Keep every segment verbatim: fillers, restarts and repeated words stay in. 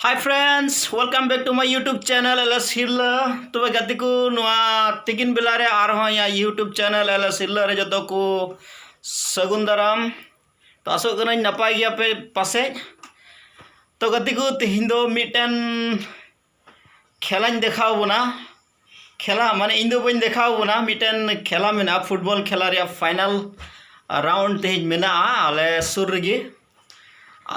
Hi friends, welcome back to my YouTube channel L S Hirla. ᱛᱚᱵᱮ ᱜᱟᱛᱮ ᱠᱚ, ᱱᱚᱣᱟ ᱛᱤᱠᱤᱱ ᱵᱮᱞᱟ ᱨᱮ ᱟᱨᱦᱚᱸ ᱤᱧᱟᱹᱜ YouTube channel L S Hirla ᱨᱮ ᱡᱚᱛᱚ ᱠᱚ ᱥᱟᱹᱜᱩᱱ ᱫᱟᱨᱟᱢ᱾ ᱛᱚ ᱟᱥᱚᱜ ᱠᱟᱹᱱᱟᱹᱧ ᱱᱟᱯᱟᱭ ᱜᱮᱭᱟᱯᱮ ᱯᱟᱥᱮᱡ᱾ ᱛᱚ ᱜᱟᱛᱮ ᱠᱚ, ᱛᱮᱦᱮᱧ ᱫᱚ ᱢᱤᱫᱴᱮᱱ ᱠᱷᱮᱞᱟᱧ ᱫᱮᱠᱷᱟᱣ ᱵᱚᱱᱟ᱾ ᱠᱷᱮᱞᱟ ᱢᱟᱱᱮ ᱤᱧ ᱫᱚ ᱵᱟᱹᱧ ᱫᱮᱠᱷᱟᱣ ᱵᱚᱱᱟ, ᱢᱤᱫᱴᱮᱱ ᱠᱷᱮᱞᱟ ᱢᱮᱱᱟᱜᱼᱟ, ᱯᱷᱩᱴᱵᱚᱞ ᱠᱷᱮᱞᱟ ᱨᱮᱭᱟᱜ final round ᱛᱮᱦᱮᱧ ᱢᱮᱱᱟᱜᱼᱟ ᱟᱞᱮ ᱥᱩᱨ ᱨᱮᱜᱮ᱾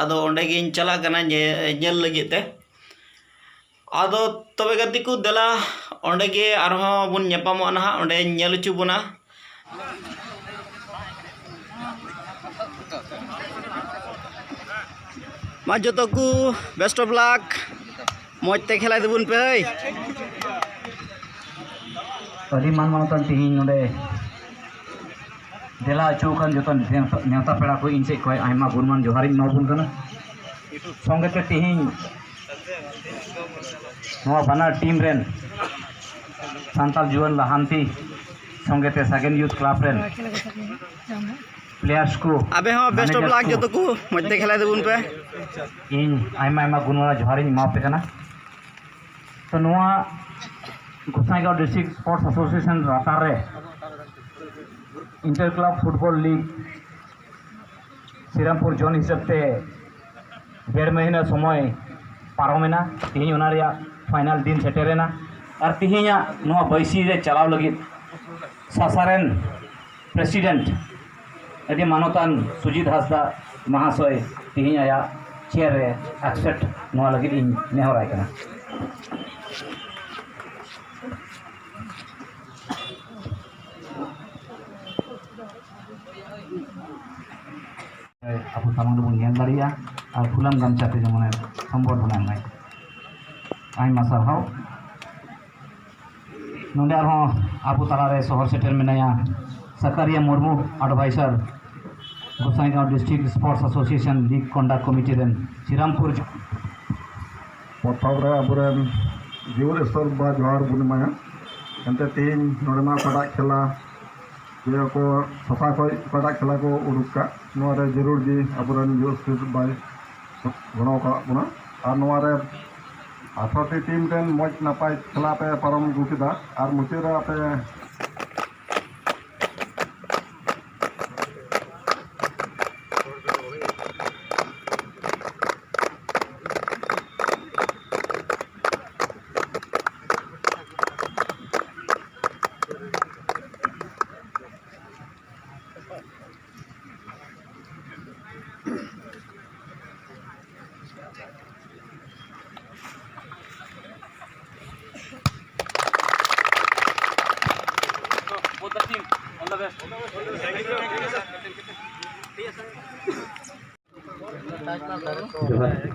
ᱟᱫᱚ ᱚᱸᱰᱮ ᱜᱤᱧ ᱪᱟᱞᱟᱜ ᱠᱟᱱᱟ ᱧᱮ- ᱧᱮᱞ ᱞᱟᱹᱜᱤᱫ ᱛᱮ᱾ ᱟᱫᱚ ᱛᱚᱵᱮ ᱜᱟᱛᱮ ᱠᱚ, ᱫᱮᱞᱟ ᱚᱸᱰᱮ ᱜᱮ ᱟᱨᱦᱚᱸ ᱵᱚᱱ ᱧᱟᱯᱟᱢᱚᱜᱼᱟ ᱱᱟᱦᱟᱜ, ᱚᱸᱰᱮᱧ ᱧᱮᱞ ᱦᱚᱪᱚ ᱵᱚᱱᱟ᱾ ᱢᱟ ᱡᱚᱛᱚ ᱠᱚ best of luck, ᱢᱚᱡᱽ ᱛᱮ ᱠᱷᱮᱞᱟᱭ ᱛᱟᱵᱚᱱ ᱯᱮ ᱦᱳᱭ᱾ ᱟᱹᱰᱤ ᱢᱟᱱ ᱢᱟᱱᱚᱛᱟᱱ ᱛᱮᱦᱮᱧ ᱱᱚᱰᱮ ᱫᱮᱞᱟ ᱦᱚᱪᱚ ᱟᱠᱟᱱ ᱡᱚᱛᱚ ᱱᱮᱣᱛᱟ, ᱱᱮᱣᱛᱟ ᱯᱮᱲᱟ ᱠᱚ ᱤᱧ ᱥᱮᱫ ᱠᱷᱚᱱ ᱟᱭᱢᱟ ᱜᱩᱱᱢᱟᱱ ᱡᱚᱦᱟᱨᱤᱧ ᱮᱢᱟ ᱵᱚᱱ ᱠᱟᱱᱟ᱾ ᱥᱚᱸᱜᱮ ᱛᱮ ᱛᱮᱦᱮᱧ ᱱᱚᱣᱟ ᱵᱟᱱᱟᱨ ᱴᱤᱢ ᱨᱮᱱ ᱥᱟᱱᱛᱟᱲ ᱡᱩᱣᱟᱹᱱ ᱞᱟᱦᱟᱱᱛᱤ ᱥᱚᱸᱜᱮ ᱛᱮ ᱥᱟᱜᱮᱱ Youth Club ᱨᱮᱱ players ᱠᱚ, ᱟᱵᱮ ᱦᱚᱸ best of managers luck ᱠᱚ, ᱡᱚᱛᱚ ᱠᱚ ᱢᱚᱡᱽ ᱛᱮ ᱠᱷᱮᱞᱟᱭ ᱛᱟᱵᱚᱱ ᱯᱮ᱾ ᱤᱧ ᱟᱭᱢᱟ ᱟᱭᱢᱟ ᱜᱩᱱᱢᱟᱱ ᱡᱚᱦᱟᱨᱤᱧ ᱮᱢᱟ ᱯᱮ ᱠᱟᱱᱟ᱾ ᱛᱚ ᱱᱚᱣᱟ ᱜᱚᱸᱥᱟᱭᱜᱟᱸᱣ District Sports Association ᱞᱟᱛᱟᱨ ᱨᱮ Inter Club Football League Serampore zone ᱦᱤᱥᱟᱹᱵ ᱛᱮ ᱰᱮᱲ ᱢᱟᱹᱦᱱᱟᱹ ᱥᱚᱢᱚᱭ ᱯᱟᱨᱚᱢᱮᱱᱟ᱾ ᱛᱮᱦᱮᱧ ᱚᱱᱟ ᱨᱮᱭᱟᱜ final ᱫᱤᱱ ᱥᱮᱴᱮᱨᱮᱱᱟ᱾ ᱟᱨ ᱛᱮᱦᱮᱧᱟᱜ ᱱᱚᱣᱟ ᱵᱟᱹᱭᱥᱤ ᱨᱮ ᱪᱟᱞᱟᱣ ᱞᱟᱹᱜᱤᱫ ᱥᱟᱥᱟ ᱨᱮᱱ president ᱟᱹᱰᱤ ᱢᱟᱱᱚᱛᱟᱱ ᱥᱩᱡᱤᱛ ᱦᱟᱸᱥᱫᱟ ᱢᱟᱦᱟᱥᱚᱭ ᱛᱮᱦᱮᱧ ᱟᱭᱟᱜ chair ᱨᱮ accept ᱱᱚᱣᱟ ᱞᱟᱹᱜᱤᱫ ᱤᱧ ᱱᱮᱦᱚᱨᱟᱭ ᱠᱟᱱᱟ᱾ ᱟᱵᱚ ᱥᱟᱢᱟᱝ ᱨᱮᱵᱚᱱ ᱧᱮᱞ ᱫᱟᱲᱮᱭᱟᱜᱼᱟ ᱟᱨ ᱯᱷᱩᱞᱟᱢ ᱜᱟᱢᱪᱷᱟ ᱛᱮ ᱡᱮᱢᱚᱱᱮ ᱥᱚᱢᱵᱚᱨᱫᱷᱚᱱᱟ ᱮᱢᱟᱭ᱾ ᱟᱭᱢᱟ ᱥᱟᱨᱦᱟᱣ᱾ ᱱᱚᱰᱮ ᱟᱨᱦᱚᱸ ᱟᱵᱚ ᱛᱟᱞᱟᱨᱮ ᱥᱚᱦᱚᱨ ᱥᱮᱴᱮᱨ ᱢᱮᱱᱟᱭᱟ ᱥᱟᱠᱟᱨᱤᱭᱟ Murmu, advisor ᱜᱚᱸᱥᱟᱭᱜᱟᱸᱣ District Sports Association League Conduct Committee ᱨᱮᱱ ᱥᱨᱤᱨᱟᱢᱯᱩᱨ᱾ ᱯᱨᱚᱛᱷᱚᱢ ᱨᱮ ᱟᱵᱚᱨᱮᱱ ᱡᱤᱭᱚᱱ ᱤᱥᱚᱨ ᱵᱟ ᱡᱚᱦᱟᱨ ᱵᱚᱱ ᱮᱢᱟᱭᱟ᱾ ᱮᱱᱛᱮ ᱛᱮᱦᱮᱧ ᱱᱚᱰᱮᱱᱟᱜ ᱚᱠᱟᱴᱟᱜ ᱠᱷᱮᱞᱟ ᱡᱮ ᱠᱚ ᱥᱟᱯᱷᱟ ᱠᱷᱚᱡ ᱚᱠᱟᱴᱟᱜ ᱠᱷᱮᱞᱟ ᱠᱚ ᱩᱰᱩᱠ ᱠᱟᱜ, ᱱᱚᱣᱟ ᱨᱮ ᱡᱟᱹᱨᱩᱲ ᱜᱮ ᱟᱵᱚᱨᱮᱱ ᱡᱩᱣᱟᱹ ᱥᱤᱨ ᱵᱟᱭ ᱜᱚᱲᱚ ᱟᱠᱟᱫ ᱵᱚᱱᱟ᱾ ᱟᱨ ᱱᱚᱣᱟ ᱨᱮ ᱟᱴᱷᱨᱚ ᱴᱤ ᱴᱤᱢ ᱨᱮᱱ ᱢᱚᱡᱽ ᱱᱟᱯᱟᱭ ᱠᱷᱮᱞᱟ ᱯᱮ ᱯᱟᱨᱚᱢ ᱟᱹᱜᱩ ᱠᱮᱫᱟ᱾ ᱟᱨ ᱢᱩᱪᱟᱹᱫ ᱨᱮ ᱟᱯᱮ Both the team, all the best. ᱡᱚᱦᱟᱨ᱾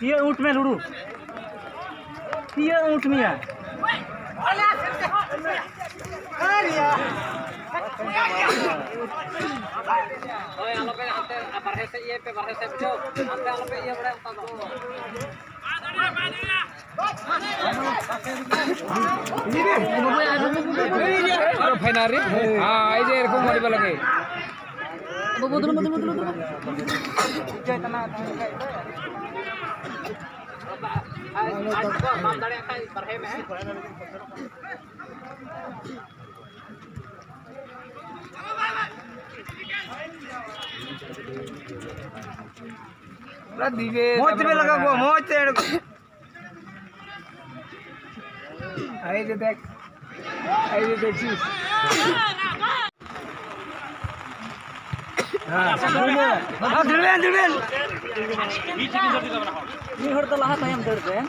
ᱤᱭᱟᱹ ᱩᱸᱴ ᱢᱮ, ᱞᱩᱲᱩ᱾ ᱤᱭᱟᱹ ᱩᱸᱴ ᱢᱮᱭᱟ᱾ ᱦᱳᱭ, ᱟᱞᱚᱯᱮ ᱦᱟᱱᱛᱮ ᱵᱟᱨᱦᱮ ᱥᱮᱫ ᱤᱭᱟᱹᱭ ᱯᱮ, ᱵᱟᱨᱦᱮ ᱥᱮᱫ ᱵᱩᱡᱷᱟᱹᱣ᱾ ᱦᱟᱱᱛᱮ ᱟᱞᱚᱯᱮ ᱤᱭᱟᱹ ᱵᱟᱲᱟᱭᱟ ᱚᱱᱠᱟ ᱫᱚ᱾ ᱯᱷᱟᱭᱱᱟᱞ ᱨᱮ, ᱦᱮᱸ, ᱮᱭ ᱡᱮ ᱮᱨᱚᱠᱚᱢ ᱵᱷᱚᱞᱤᱵᱚᱞ ᱜᱮ᱾ ᱵᱟᱢ ᱫᱟᱲᱮᱭᱟᱜ ᱠᱷᱟᱱ ᱵᱟᱨᱦᱮ ᱢᱮ, ᱦᱮᱸ᱾ ᱢᱚᱡᱽ ᱛᱮᱯᱮ ᱞᱟᱜᱟᱣ ᱠᱚᱣᱟ, ᱢᱚᱡᱽ ᱛᱮ ᱮᱲ-, ᱟᱭ ᱡᱮ ᱫᱮᱠ᱾ ᱫᱟᱹᱲ ᱵᱮᱱ, ᱫᱟᱹᱲ ᱵᱮᱱ᱾ ᱢᱤᱫ ᱦᱚᱲ ᱫᱚ ᱞᱟᱦᱟ ᱛᱟᱭᱚᱢ ᱫᱟᱹᱲ ᱵᱮᱱ᱾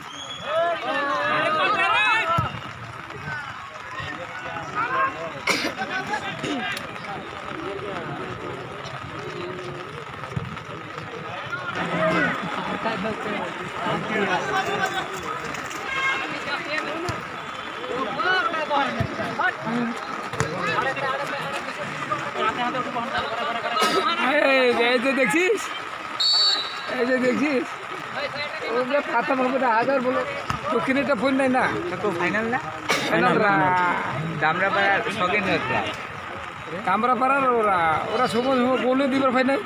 এই যে, এই যে দেখছিস, এই যে দেখছিস, ওগুলো ফাতা ভাবে না, হাজার বলো, দক্ষিণেরটা ফোন নেয় না। তো ফাইনাল না? ফাইনাল রা। দামরা পাড়ার সঙ্গে নিয়ে আসলাম। দামরা পাড়ার ওরা, ওরা সময় সময় গোলও দিবার ফাইনাল।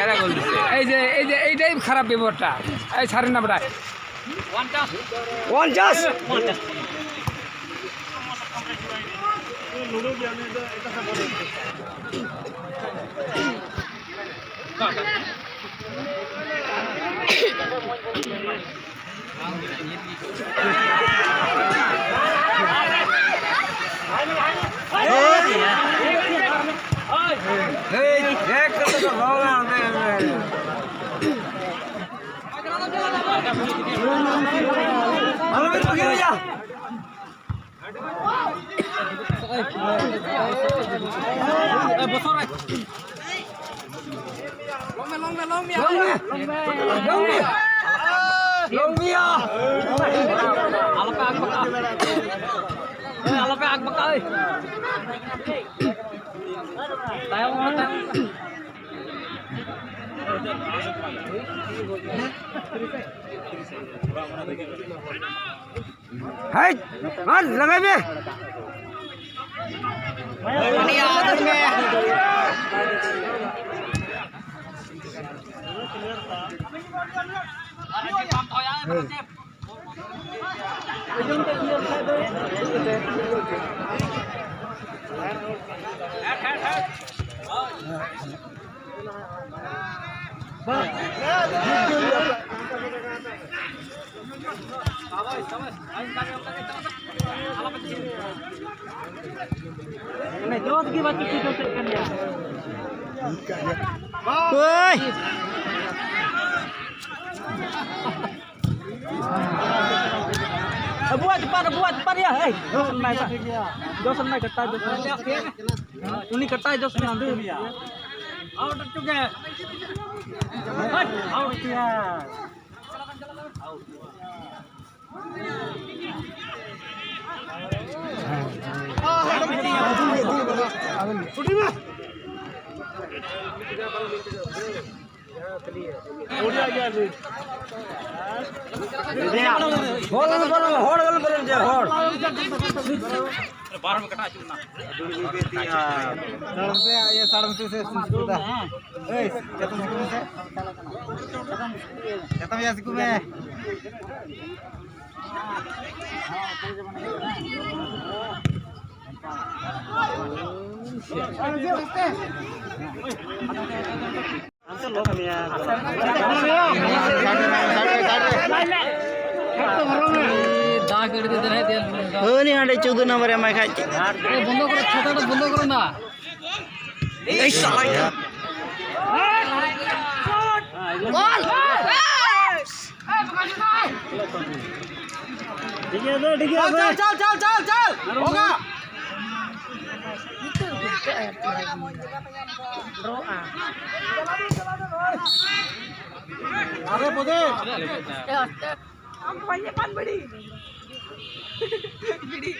এরা গোল দিছে। এই যে, এই যে, এইটাই খারাপ ব্যবহারটা। এই সাড়ে নামটা। পঞ্চাশ। ᱟᱞᱚᱯᱮ ᱟᱠ ᱵᱟᱠᱟ᱾ ᱟᱞᱚᱯᱮ ᱟᱠ ᱵᱟᱠᱟ, ᱳᱭ᱾ ᱛᱟᱭᱚᱢ ᱢᱮ, ᱛᱟᱭᱚᱢ ᱢᱮ᱾ ᱦᱮᱡ, ᱢᱟ ᱞᱟᱜᱟᱭ ᱢᱮ᱾ ᱳᱭ! ᱟᱵᱚᱣᱟᱜ ᱪᱮᱛᱟᱱ, ᱟᱵᱚᱣᱟᱜ ᱪᱮᱛᱟᱱ ᱨᱮᱭᱟ᱾ ᱮᱭ, ᱡᱚᱥ ᱨᱮᱱᱟᱜ ᱠᱟᱴᱟ, ᱡᱚᱥ ᱨᱮᱱᱟᱜ ᱠᱟᱴᱟ, ᱡᱚᱥ ᱨᱮᱱᱟᱜ᱾ ᱩᱱᱤ ᱠᱟᱴᱟᱭ ᱡᱚᱥ ᱨᱮᱱᱟᱜ᱾ ᱟᱣᱩᱴ ᱦᱚᱪᱚ ᱜᱮ᱾ ᱟᱣᱩᱴ ᱜᱮᱭᱟ᱾ ᱦᱚᱲ ᱟᱞᱚ ᱵᱚᱞᱚᱱ, ᱦᱚᱲ ᱟᱞᱚ ᱵᱚᱞᱚᱱ, ᱡᱮ ᱦᱚᱲ᱾ ᱥᱟᱲᱚᱢ ᱥᱮ, ᱤᱭᱟᱹ, ᱥᱟᱲᱚᱢ ᱥᱮ, ᱥᱮ, ᱥᱮ, ᱥᱮ, ᱮᱭ, ᱪᱮᱛᱟᱱ ᱥᱮᱫ ᱠᱚᱢ ᱥᱮ᱾ ᱪᱮᱛᱟᱱ ᱥᱮᱫ ᱠᱚᱢ ᱢᱮ᱾ ᱦᱟᱹᱱᱤ ᱦᱟᱸᱰᱮ ᱪᱳᱫᱫᱳ ᱱᱚᱢᱵᱚᱨ ᱮᱢᱟᱭ ᱠᱷᱟᱡ ᱪᱮᱫ? ᱮ, ᱵᱚᱱᱫᱚ ᱠᱚᱨᱚ, ᱪᱷᱟᱛᱟᱴᱟ ᱵᱚᱱᱫᱚ ᱠᱚᱨᱚ ᱱᱟ᱾ ᱮᱭ ᱥᱟᱞᱟ᱾ ᱵᱚᱞ! ᱰᱤᱜᱤᱭᱟ ᱫᱚ, ᱰᱤᱜᱤᱭᱟ ᱪᱟᱞ, ᱫᱚ᱾ ᱪᱟᱞ, ᱪᱟᱞ, ᱪᱟᱞ, ᱪᱟᱞ, ᱪᱟᱞ᱾ ᱦᱳᱜᱟ᱾ ᱟᱨᱮ ᱵᱚᱫᱮ᱾ ᱟᱢ ᱵᱷᱟᱭ ᱯᱟᱱ ᱵᱤᱲᱤ᱾ ᱵᱤᱲᱤ᱾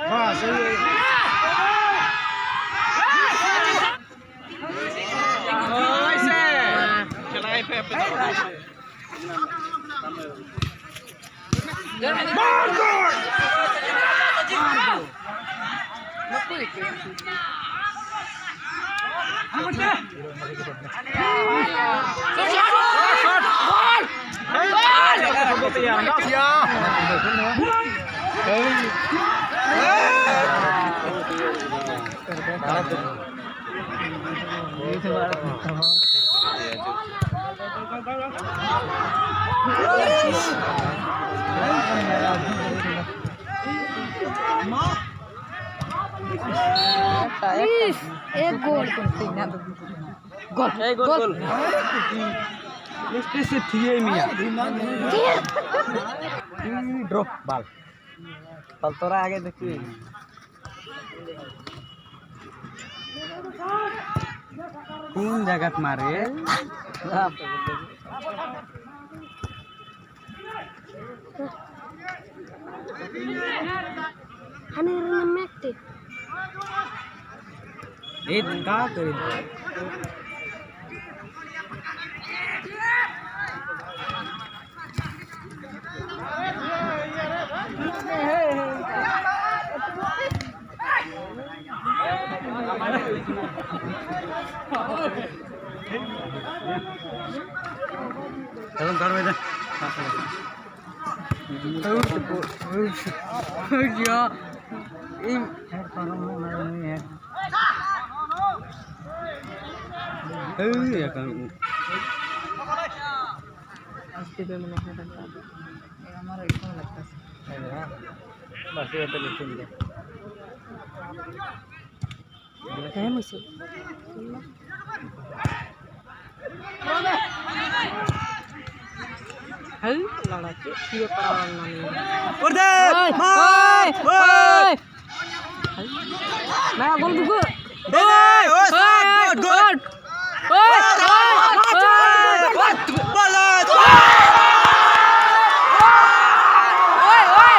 ᱵᱟᱥ, ᱮᱭ᱾ ᱦᱳᱭ ᱥᱮ᱾ ᱪᱟᱞᱟᱜ ᱟᱭ ᱯᱮ, ᱟᱯᱮ ᱫᱚ᱾ ᱤᱥ, ᱮᱠ ᱜᱳᱞ᱾ ᱜᱳᱞ, ᱮᱭ ᱜᱳᱞ, ᱜᱳᱞ᱾ ᱜᱳᱞ᱾ ᱢᱤᱥᱴᱤ ᱥᱮ ᱛᱷᱤᱭᱟᱹᱭ ᱢᱮᱭᱟ᱾ ᱰᱨᱚᱯ ᱵᱟᱞ᱾ ᱛᱚᱞ ᱛᱚᱨᱟ ᱟᱜᱮ ᱫᱮᱠᱷᱤ᱾ ᱠᱩᱱ ᱡᱟᱜᱟᱛ ᱢᱟᱨᱮ᱾ ᱦᱟᱱᱮ ᱨᱮ ᱢᱮᱠ ᱛᱮ᱾ ᱮ ᱫᱟ ᱠᱟᱨᱤ᱾ ᱠᱟᱨᱚᱱ ᱠᱟᱨᱚᱱ ᱢᱮ᱾ ᱦᱳᱭ ᱭᱟ᱾ ᱤᱧ ᱦᱳᱭ ᱭᱟ, ᱠᱟᱨᱚᱱ ᱟᱥᱛᱮ ᱯᱮ ᱢᱚᱱᱮ ᱦᱚᱭ ᱰᱟᱠᱛᱟᱨ᱾ ᱮ, ᱟᱢᱟᱨ ᱮᱠᱫᱚᱢ ᱞᱟᱜᱛᱟ ᱥᱮ᱾ ᱵᱟᱥ, ᱤᱭᱟᱹ ᱛᱮ ᱞᱤᱠᱷᱤᱱ ᱫᱚ᱾ ᱦᱮᱸ, ᱢᱩᱪᱟᱹᱫ᱾ ᱦᱟᱹᱭ, ᱞᱟᱲᱟ ᱪᱮᱫ ᱤᱭᱟᱹ ᱯᱟᱲᱟᱣ ᱞᱮᱱᱟ ᱱᱤᱭᱟᱹ? ᱚᱨᱫᱷᱮᱠ! ᱳᱭ, ᱢᱟᱨ! ᱳᱭ, ᱳᱭ! ᱳᱭ! ᱱᱟ ᱜᱳᱞ ᱫᱩᱜᱩ᱾ ᱫᱮ, ᱫᱮ, ᱳᱭ, ᱳᱭ, ᱥᱚᱴ, ᱳᱭ, ᱜᱳᱞ, ᱜᱳᱞ! ᱳᱭ, ᱳᱭ, ᱳᱭ, ᱳᱭ, ᱳᱭ! ᱵᱚᱞ! ᱳᱭ, ᱳᱭ,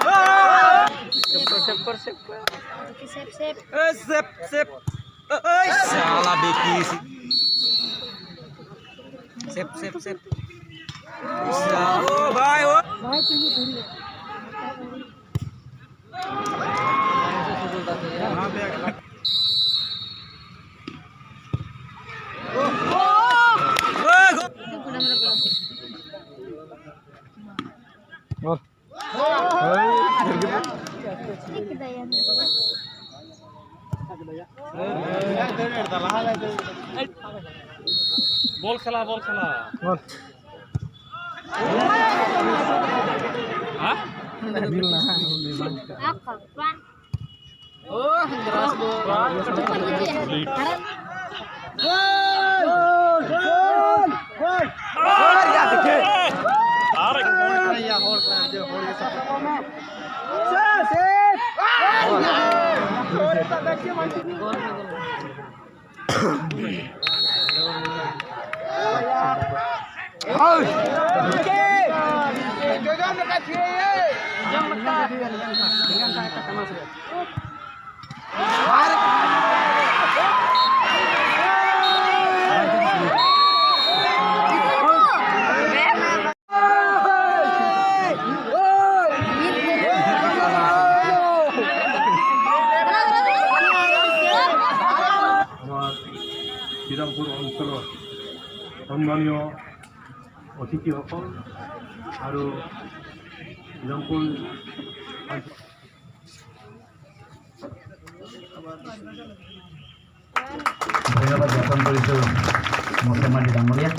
ᱳᱭ, ᱳᱭ! ᱥᱮᱯ ᱠᱚᱨ, ᱥᱮᱯ ᱠᱚᱨ, ᱥᱮᱯ ᱠᱚᱨ᱾ ᱥᱮᱯ, ᱥᱮᱯ᱾ ᱮ, ᱥᱮᱯ, ᱥᱮᱯ᱾ ᱮ, ᱮ, ᱥᱟᱞᱟ ᱵᱮᱠᱤ ᱥᱤ-, ᱥᱮᱯ, ᱥᱮᱯ, ᱥᱮᱯ᱾ ᱥᱟ-, ᱳ ᱵᱷᱟᱭ, ᱳ᱾ ᱳ, ᱜᱳ-, ᱵᱚᱞ᱾ ᱵᱚᱞ ᱠᱷᱮᱞᱟ, ᱵᱚᱞ ᱠᱷᱮᱞᱟ᱾ ᱵᱚᱞ᱾ Apa, Pak? Oh, আমাৰ শ্ৰীৰামপুৰ অঞ্চলৰ সন্মানীয় অতিথিসকল আৰু শ্ৰীৰামপুৰ ধন্যবাদ জ্ঞাপন কৰিছোঁ মুছলমান ডাঙৰীয়াক।